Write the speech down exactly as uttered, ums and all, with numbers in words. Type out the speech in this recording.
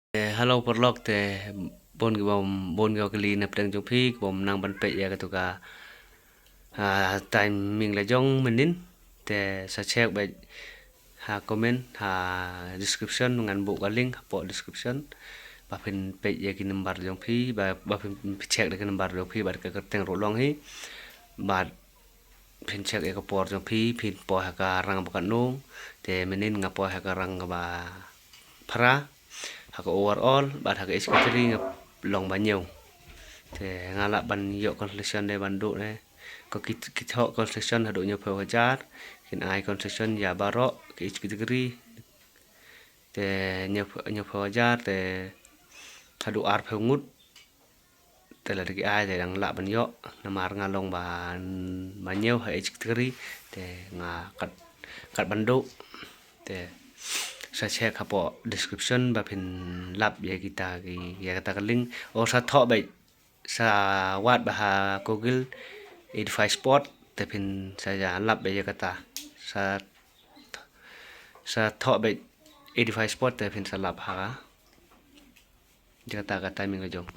Te hello paralok, te bun ki bym, bun ki kali na pdeng jong phi ki bym nang ban peit ïa katu ka, ah, timing la jong mynnin. Te sa check beit ha comment, ha description, ngan buh ka link hapoh description ba phin peit ïa ki number jong phi, ba, ba phin check da ki number jong phi bad ka kyrteng ruh long hi. Bad phin check ïa ka por jong phi, phin poi ha ka rang ba katno. Te mynnin nga poi ha ka rang kaba phra, ha ka overall, bad ha ka each category nga long ba hynñiew. Te nga lah ban ïoh consolation ne ban duh ne. Ko ki, ki thoh consolation haduh hynñiewphew hajar, kin ai consolation ïa baroh ki each category. Te hynñiew, hynñiewphew hajar te haduh arphew ngut. Te lada ki ai te dang lah ban ïoh, namar nga long ba, ba hynñiew ha each category, te nga kat, kat ban duh. Te sa check hapoh description ba phin lap ïa kita ki, ïa kata ka link. O sa thoh beit, sa wad beit ha Google Edify Sport, te phin sa ïa lap beit ïa kata. Sa, sa thoh beit Edify Sport, te phin sa lap ha ka. Ïa kata ka timing ka jong.